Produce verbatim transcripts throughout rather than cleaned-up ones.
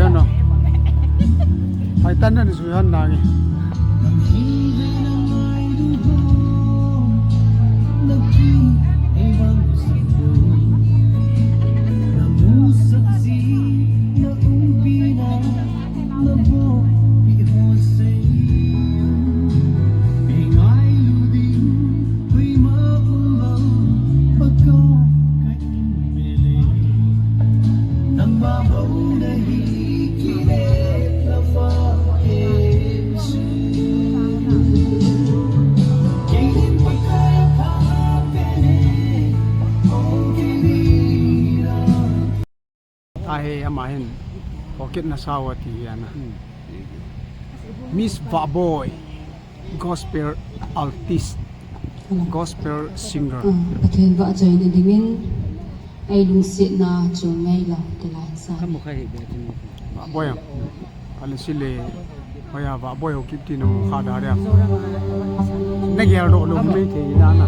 Ano? Hai tan nan su han nangi. Ahi, ama hin pocket na sao ti hi ana. Miss Vahboi, gospel artist, gospel singer. Ah, Pathen vahchoina dingin ei lungsetna chungngai lou ti lai sa. Vahboi a. Ale sile, hoiya Vahboi ho kiti na mu kha da ria. Na gel doh lou mai thei na na.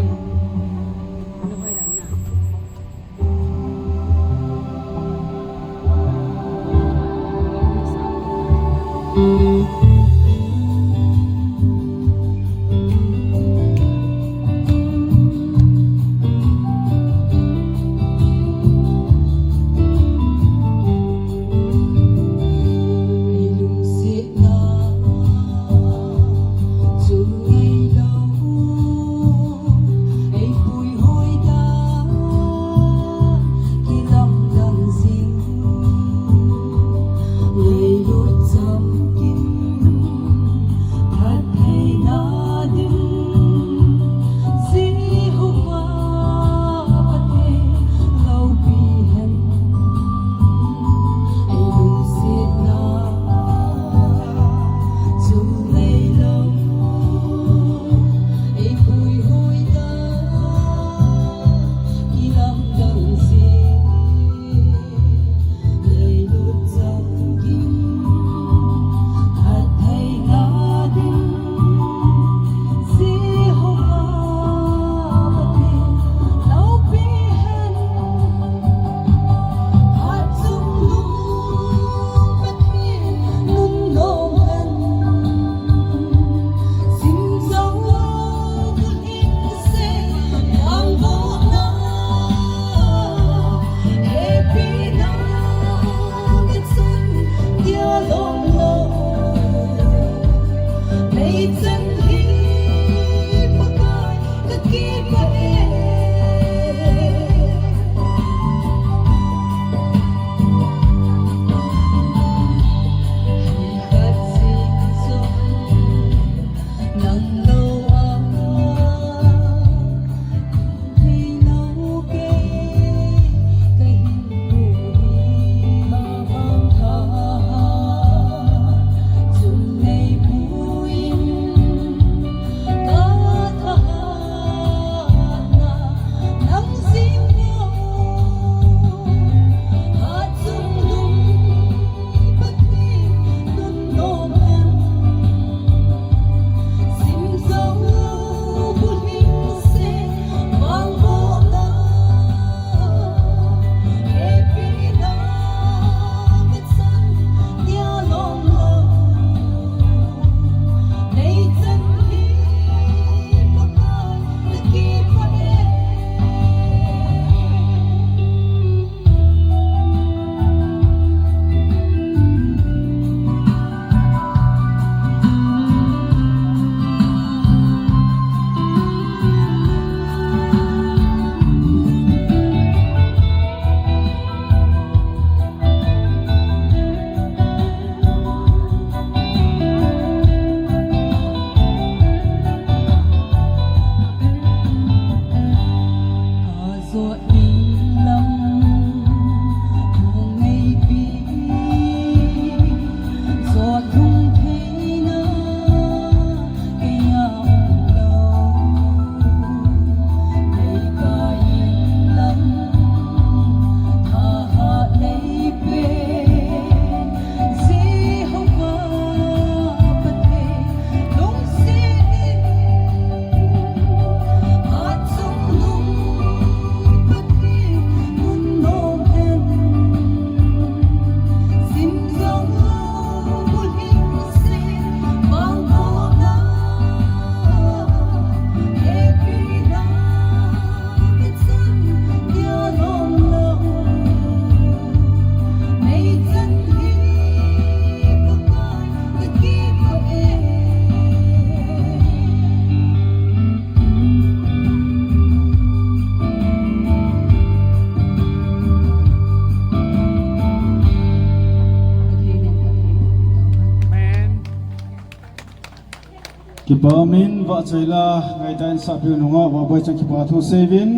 Kipa min vahchoi la, ngaitah in sahpiu nungah, vahboi chang kipa thu seiyuvin.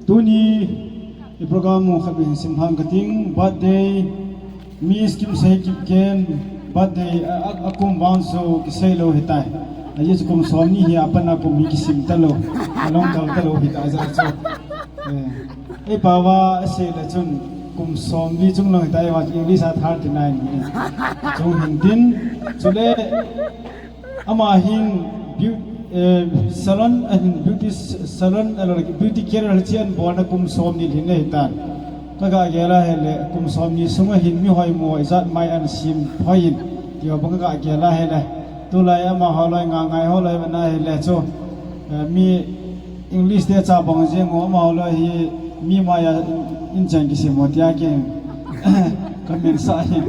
Tuni, i program mu khat hin simlhang kating, birthday, Miss Kimsei Kipgen, birthday, a, a, akum vang chu kisei lou hitai. Ajeh chu kum somni hi apat a kum hi kisim talou, along kal talou hitai ajeh chu. Eh, ei pao va asei le chun kum somli chung lang hitai va English a thirty nine hi. Chung hin tin, chule, Ama hin beau-, eh, salon, ahin beauty s-, salon, alo, beauty career hi ahin bolna kum somni lhin ahitan. Kaga gel a hile, kum somni sunga hin mi hoimo ijat mai ahin sem hoi in. Tiho bang kaga gel a hile. Tulai amaho loi, nga ngai ho loi vana hile chu, eh, mi English te cha bang jeng u amaho loi hi mi maiya in, in chang kisem u tia ken. Ka min sa hi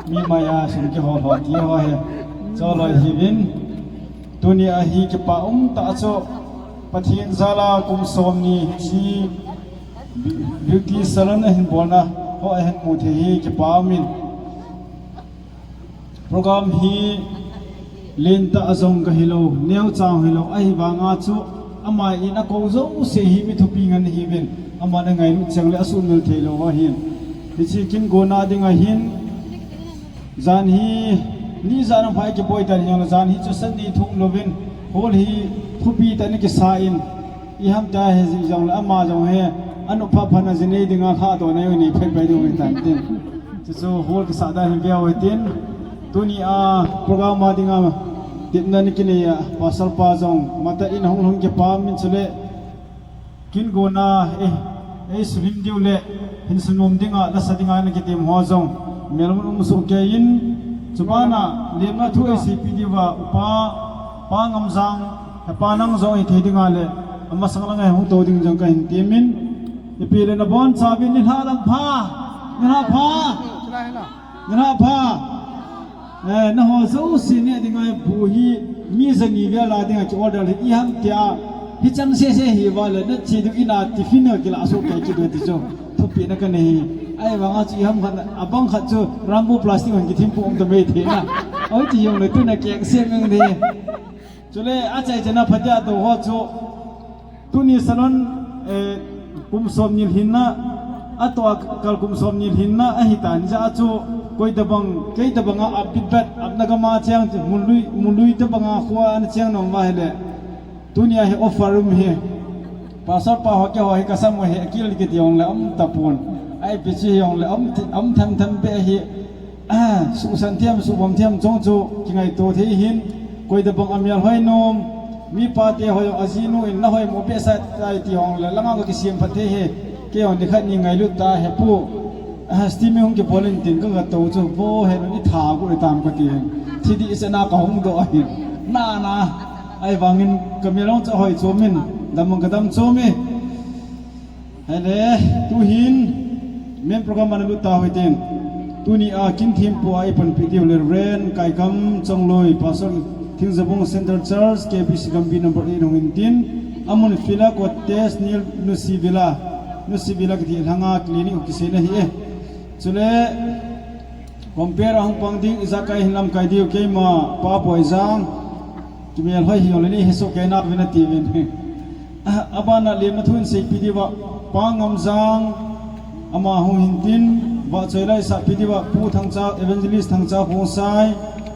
mi maiya sum kihol ho ti ho hi. Cho loi hiuvin. Tuni a hi kipa um tah chu Pathen jal a kum somni hi be-, beauty salon ahin bolna ho ahin mu thei hi kipa um in. Program hi lentah a jong ka hilou, neocha hilou, ahivanga chu ama in akou jouse hi mi thupi ngen ahiuvin, aman angailut cheng le asuhmil theilou ahin. Hiche kin gonna dinga hin, jan hi, ni jan a phai kiboi tan hijongle, jan hi chu Sunday thum louvin, hall hi thupi tah in akisa in, iham tia hi jong le ama jong hi, anop phat phat na ji nei dinga lhahdoh nei u nei phei phei diu hitan tin. Chuchu hall kisah dan hin veu hitin. Tuni a program a dinga tepna nei kinei a, Pastor pa jong matah in ahung lhung kipa um in chule, kin gonna, eh, ei sulim diu le, hin sunom dinga, lasa dinga na kitem ho jong melmun um soh kei in, chubana lemna thu ei seipi diuva, upa, Pa Ngamjang, hepa nang jong hithei dinga le, amasang langa hung tou ding jong kahin temin, ipi le nabonchauvin nilhah lam pha, nilhah pha, nilhah pha. Eh, naho jouse neh dinga bu hi mi jani vel a dinga ki order hi iham tia, hichan sese hiuva le nache diu in a tiffin a kilah soh kei kit diu ti chu thupina kanei hi. Ahivanga chu iham khat, abang khat chu Rambo Plastic hon kithim pum ta mai thei na. Oi ti jong le tuna kek sem jong de. Chule achai chana phatea tou ho chu tuni salon, eh, kum somni lhinna, atoh a kal kum somni lhinna ahitan jeh a chu koi tabang, kei tabang a upbeat bat, apna gam a cheng chu, Mului, Mului tabang a kho a ana cheng nom uva hile. Tuni a hi offer um hi. Pastor pa ho keiho hi kasam u hi akil kiti jong le um tapon. Ipi chu jong le um thi-, um them them beh hi. Ah, suhsan thiam, suhbom thiam chong chu kingaito thei hin, koi tabang a mial hoi nom, mipa te hoi jong ajinu in na hoimo behseh tai ti jong le, langa ka kisem phat thei hi, kei jong nikhat ni ngailut ta hepu, ah, steaming hung kibol in tin ka gato chu, vo he nun i tha gu le tam ka ti hin, thi dih sena ka hung doh ahin, na na, ahivangin ka mial jong chu ahoi chom in, dam jong ka dam chom e. Hile, tuhin, main program ana lut tau hitin. Tuni a kin thempu a ipanpi diu le Reverend Kaikam Chongloi, Pastor Thingjabung Central Church, K B C Gambih number eight hung hin tin. Amun Phila Cottage, New Nusi Villa, Nusi Villa kiti lhanga clinic u kiseina ahi e. Chule, Compare ahung pang ding, ijakai hin lamkai diu, keima Pa Boijang. Kimel hoi hi jong le nei hesoh kei nauvin ati uvin. Abana lemna thu in seipi diuva, Pa Ngamjang, ama hung hin tin, vahchoi la isahpi diuva, Pu Thangcha, Evangelist Thangcha Khongsai,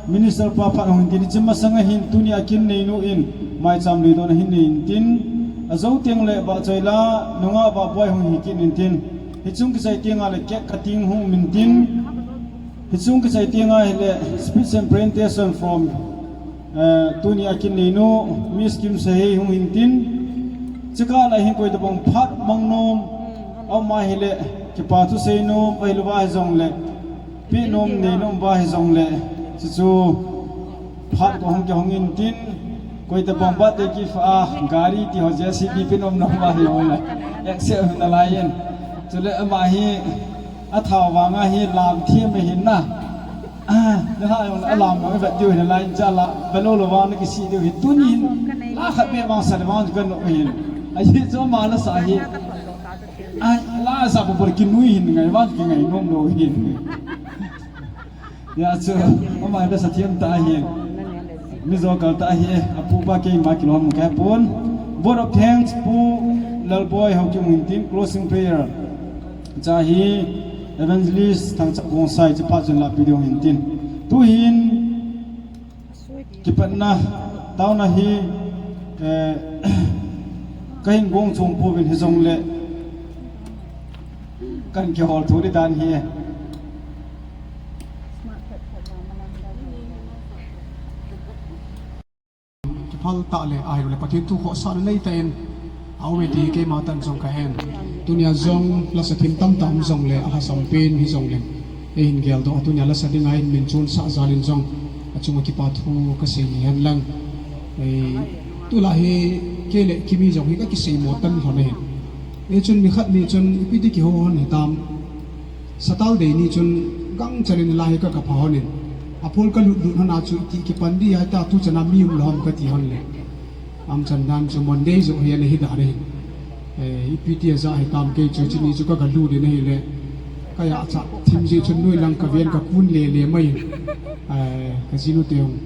Minister pa phat hung hin tin, hiche masanga hin tuni a kin neinu in, maicham luidon ahin nei in tin, ajou teng le vahchoi la, nungah vahboi hung hi kit in tin, hichung kichai tenga le cake cutting hung um in tin, Hichung kichai tenga hile speech and presentation from, eh, tuni a kin neinu, Miss Kimsei hung hin tin, chekah lai hin koi tabang phat mang nom, aum a hile kipa thusei nom, ahilouva hijongle, peh nom nei nom uva hijongle, chuchu phat ko hung kihong in tin, koi tabang birthday gift a, gari ti ho J C B peh nom nom uva hijongle, accept hina lai in, chule ama hi, Athao vanga hi lam them ahin na. Ah, nilhah jong le alam vang ivet diu hin lai cha la, velou lou vang nakisih diu hin. Tuni hin, la khat beh vang sa le vang chu kano hin. Ahi chu ama la sa hi. Ah, la sa pu por kinui hin ngai vang kingai nom lou hin. Ya chu, ama la sa thiam ta hin. Mi jo kal ta hi, apu pa keima kilom ka pon. Vote of thanks Pu Lalboi Haokip hin tin, closing prayer. Cha hi Evangelist Thangcha Gongsai cha pa chun lapi ding hin tin. Tu hin kipatna, taona hi, eh, ka hin gong chung pu vin hi jong le kan kihol thu di dan hi. Kiphal tah le, ahilou le Pathen thu khohsahna nei tah in, a um e ti keima tan jong ka hen. Tunia jong, lasa thim tamtah um jong le, a lhasam pen hi jong le. Ei hin geldoh, tunia lasa dinga hin min chonsah jal in jong, a chunga kipa thu ka sei ni hen lang. Ei, tulai hi, kei le Kimi jong hi ka kisei mo tan lhon ahin. Ei chun ni khat ni chun, ipi ti kiho hon hitam. Saturday ni chun gangchan in lai ka, ka pha hon in. A phul ka lut lut hon a chu iti kipan di a ta tu chan a mi um lou ham ka ti hon le. Am chan dan chu Monday jo hi ana hi dan ahin. Eh, ipi ti a ja hitam kei chu chini chu ka, ka lut in ahile. Ka ya cha thim ji chun nui lang ka ven ka kun le le mai. Eh, ka jinu te hung.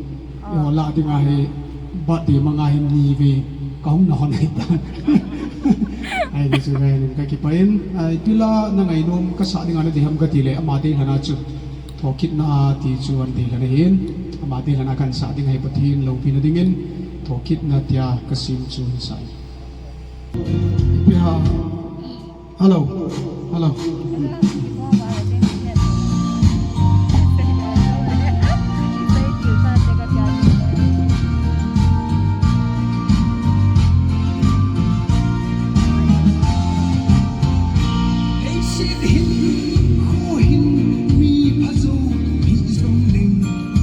Eiho lah dinga hi birthday manga hin ni ve ka hung na hon ahi tan. Ahi ni chu ngai nin ka kipah in, ai, ipi la na ngainom ka sah dinga na dei ham ka ti le, ama deilhen a chu thokitna ti chu an deilhen ahin, ama deilhen a kan sah ding ahi Pathen loupina dingin, thokitna tia ka sim chu hin sah in. Ipi ham. Hello. Hello. Leiset hin, kho hin, mi phajo hijong leng,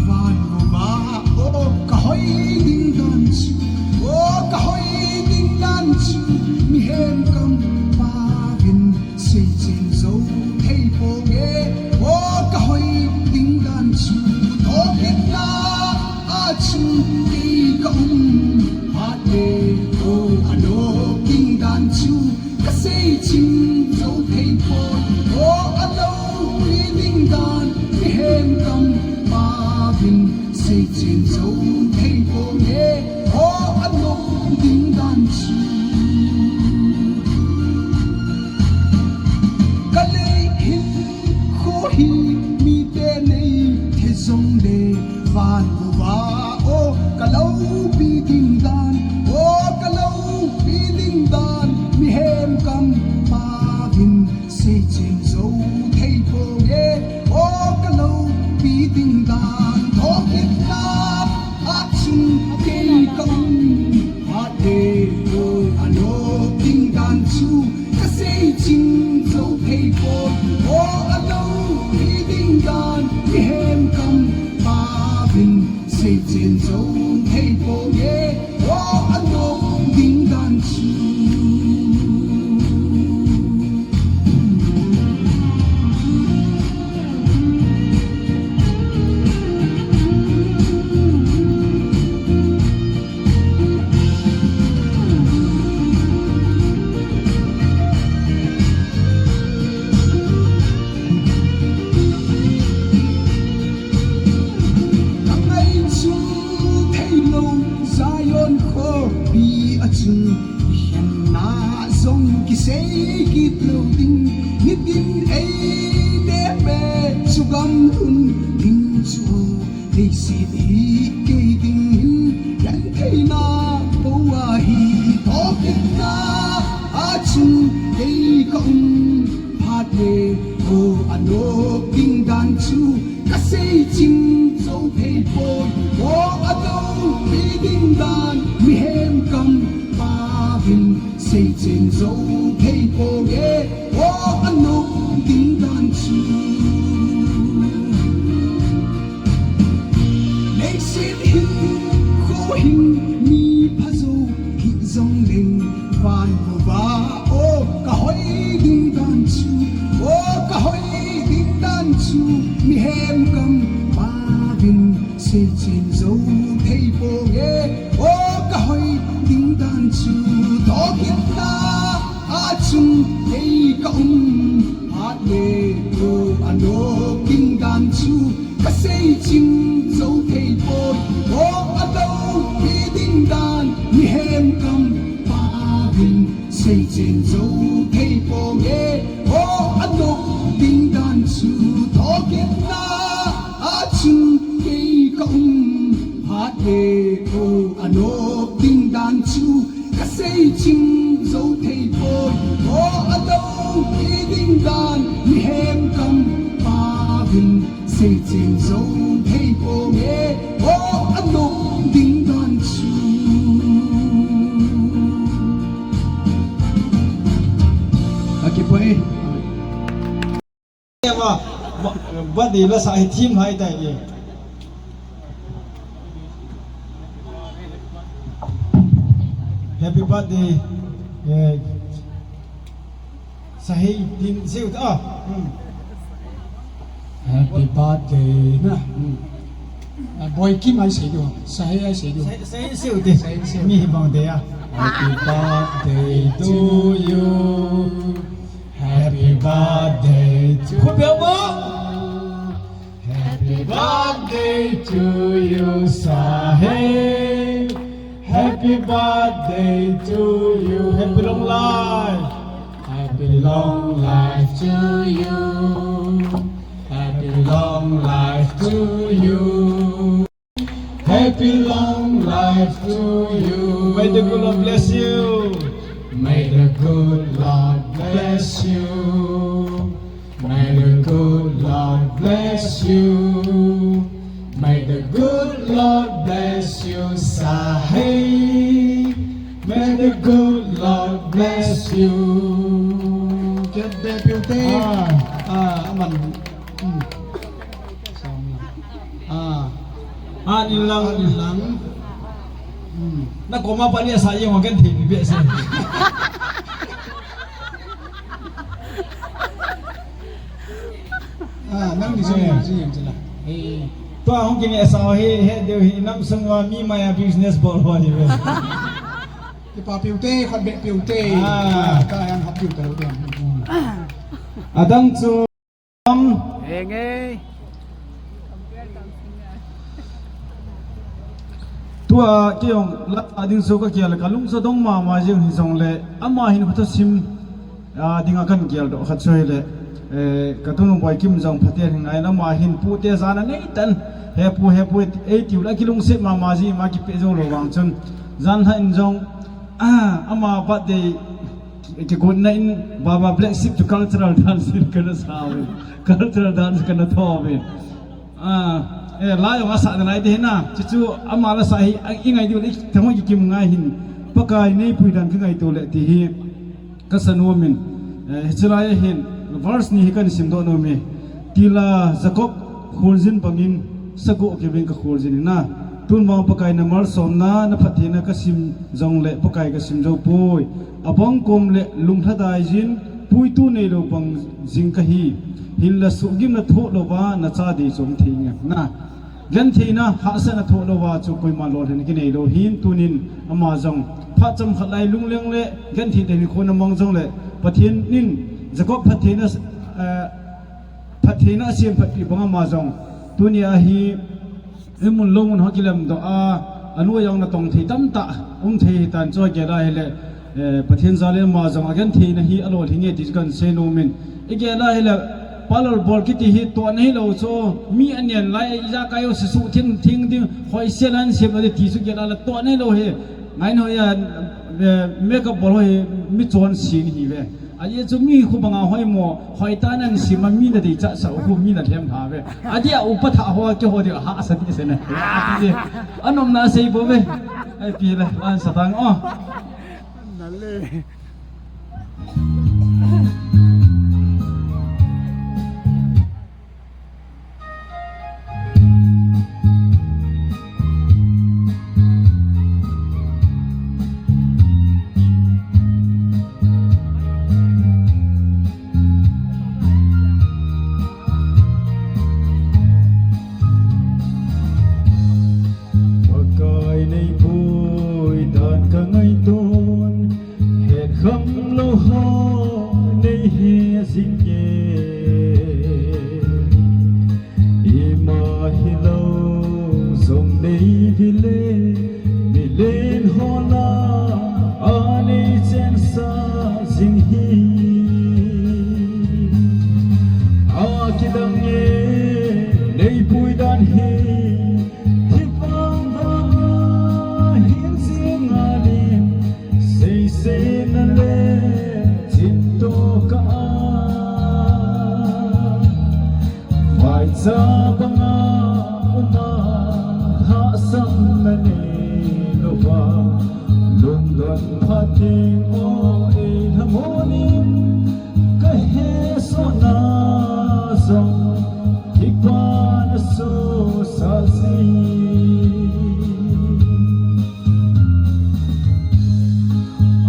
van uva, o ka hoi ding dan chu, o ka hoi ding dan chu, mihem kam pavin seichen jou thei ponge, o ka hoi ding dan chu, thokitna a chun kei ka um phat le, o a lop ding dan chu, ka seichen jou thei poi, o a loupi ding dan, mihem kam pavin seichen jou thei ponge, o a lop ding dan chu. Ka lei hin, kho hin, mite nei thei jong le, van uva, o ka loupi ding dan, o ka loupi ding dan, mihem kam pavin seichen jou thei ponge, o ka loupi ding dan, thokitna a chun kei ka um phat le, o a lop ding dan chu, ka seichen jou thei poi, o a loupi ding dan, mihem kam pavin seichen jou thei ponge, o a lop ding dan chu. Ka ngai chu theilou Zion khopi a chun, i khenna jong kisei kit lou ding, nitin ei dep e chu gam lhun ding chu, leiset hi kei dingin gentheina bou ahi, thokitna a chun kei ka um phat le, o a lop ding dan chu, ka seichen jou thei poi, o a loupi ding dan, mihem kam pavin seichen jou thei ponge, o a lop ding dan chu. Leiset hin, kho hin, mi phajo hijong leng, van uva, o ka hoi ding dan chu, o ka hoi ding dan chu, mihem kam pavin seichen jou thei ponge, o ka hoi ding dan chu, thokitna a chun kei ka um phat le, o a lop ding dan chu, ka seichen jou thei poi, o a lou He, o, anop ding dan chu kasei chim jou thei poi. O, adong hi ding dan mihem kampau vin sei chim jou thei ponge. O, anop ding dan chu. Akipah e. Ema, ba, birthday la sa hi theme hai tai e. Happy birthday. Eh, sa hi theme siu ta. Hmm. Happy birthday. Na, hmm. Ah, Boy Kim ai sei diu. Sa hi ai sei diu. Sa hi, sa hi siu te. Sa hi siu. Mi hi bang de a. Happy birthday to you. Happy birthday to you. Happy birthday to you, Sahib. Happy birthday to you. Happy long life. Happy long life to you. Happy long life to you. Happy long life to you. May the good Lord bless you. May the good Lord bless you. May the good Lord bless you. May the good Lord bless you, Sahib. May the good Lord bless you. Get back your day. Ah. Ah, aman. Hmm. Ah. Ah, nilang, nilang. Hmm. Na koma pa ni asa yung akan thei ni biasa. Ah, nang ni sini, sini, sini. Eh. Tua hong kini asa he, he deu hi nam sung wa mi maya business bol wa ni be. Kipa piu te, khon be piu te. Ah. Ka yang hap piu te lo te. Adang chu. Tua kei jong la a ding chu ka kial ka lung chu dong mama jing hi jong le ama hin khuta sim a ding a kan kial doh khat chu hi le, eh, ka tunu Boy Kim jong Pathen hi ngai ama hin pu te jan a nei tan he pu he pu ei tiu la kilungset mama ji ma kipe jo lo vang chun jan ha in jong a ama birthday Kigotna in Baba Black Sheep chu cultural dance in kana sao. Cultural dance kana tho ve. Ah, eh, la jong asa na lai te na. Chuchu ama la sa hi, i ngai diu le, thamo ki kim ngai hin. Pakai nei pui dan ka ngai to le ti hi. Ka sa nom in. Eh, hichi lai hin. Verse ni hi kan sim doh nom e. Tila Jacob kholjin bangin sagoh kiveng ka kholjin na. Tun vang Pakai na malsomna, na phattheina ka sim jong le Pakai ka sim jou poi. Abang kom le lunglhadai jin, puitu neilou bang jing kahi. Hinla suhgimna thoh louva, na cha dei chu um thei nge. Na, gentheina hahsatna thoh louva chu koima lolhin kinei lou hin tunin ama jong phat chomkhat lai lungleng le genthei te ni khona mang jong le Pathen in Jacob phattheina, eh, phattheina asemphat pi bang ama jong tunia hi Imun lou mun ho kilem doh a, anu jong natong thei tamtah um thei hitan chu agel a hile, eh, Pathen jal in ama jong agentheina hi alolhing e ti chu kan sei nom in. Igel a hile, palal bol kiti hi tohna hilou chu, mi anen lai, ijakai ho suhtheng theng ding, hoisel a hin sem lou ding ti chu gel a le tohna hilou hi. Ngai noi a, eh, makeup bol ho hi mi chonse ahi ve. Ajeh chu mi khu banga hoimo, hoitah in asim a mi nadei chah sah u khu mi nalhem lha ve. Adeh a upa thah ho keiho ding ahahsa ding se ne. Ati je. Anomna asei bou ve. Ai pi le, lan satang o. Pakai nei pui dan ka ngaiton, het Banga uma lhahsamna neilouva, lungdon phat ding o ei lhamonin, kahesohna jong kipana sosah jin.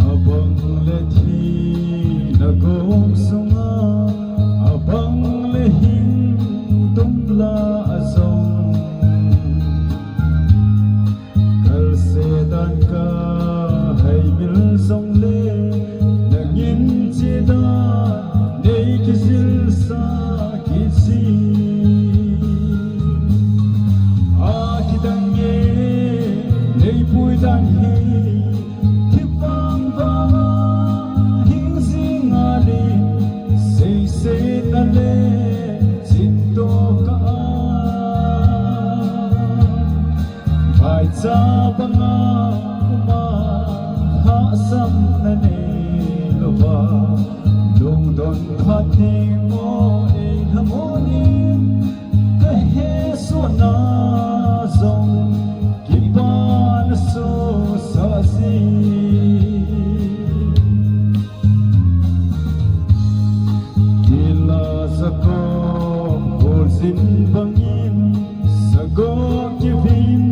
Abang le thina gong sunga, abang le hing tumla a jong, kalse dan kahaimil jongle, nangin cheda nei kijilsah kit jin. Akidang e, neipui dan hi, thi vangvang a hing jing ngalin, seisetna le chinto kah a, vaicha banga uma lhahsamna neilouva, lungdon phat ding o ei lhamonin, kahesohna jong kipana sosah jin. Tila Jacob kholjin bangin, sagoh kivin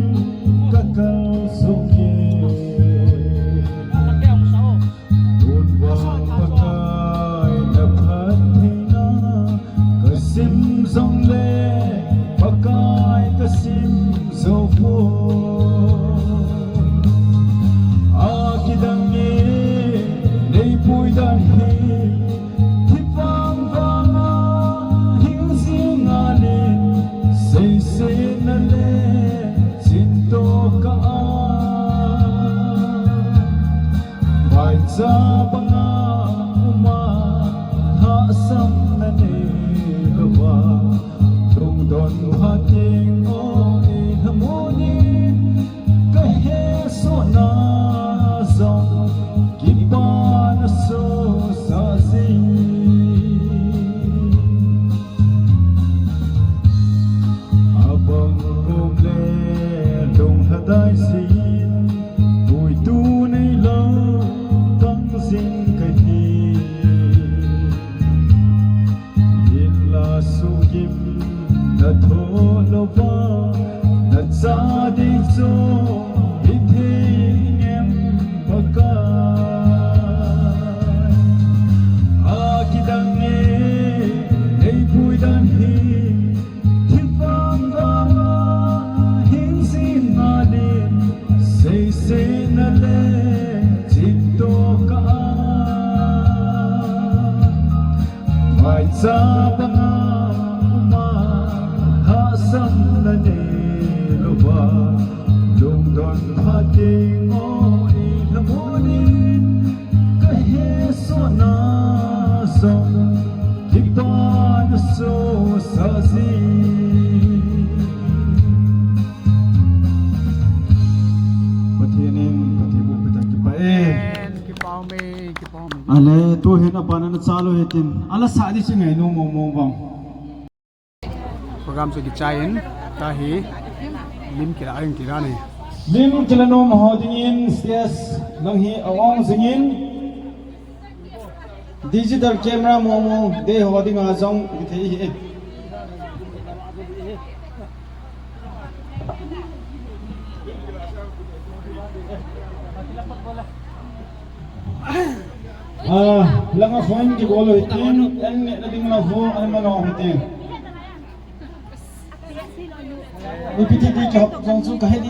kakal jonge. Tun vang Pakai na phattheina kasim jongle, Pakai kasim jou poi. Akidang e, neipui dan hi, thi vangvang a hing jing ngalin, seisetna le chinto kah a, vaicha banga uma lhahsamna neilouva, lungdon phat ding o ei lhamonin, kahesohna jong kipana sosah jin. Abang kom le lunglhadai jin, puitu neilou bang jing kahi. Hinla sugim na thoh louva, nacha ding chu hithei em Pakai. Akidang e, neipui dan hi, thi vangvang a hing jing ngalin, seisetna le chinto kah a, vaicha banga uma lhahsamna neilouva, lungdon phat ding o ei lhamonin, kahesohna jong kipana sosah jin. Pathen in phatthei boh peh tan, kipah e. Amen. Kipah e, kipah e. Ale, tuhin abana nachal u hitin. Ala sah ding chu ngainom mong mong vang. Program chu kichai in, tua hi lim kila a ding kila nei. Lim kila nom ho dingin stage lang hi a-ong jingin, digital camera mong mong dei ho dinga jong kithei hi. Ah, langa phone kibol u hitin, an nehna ding lou ho, an man u hitin. Ipi ti ti kihop jong chu kahe di.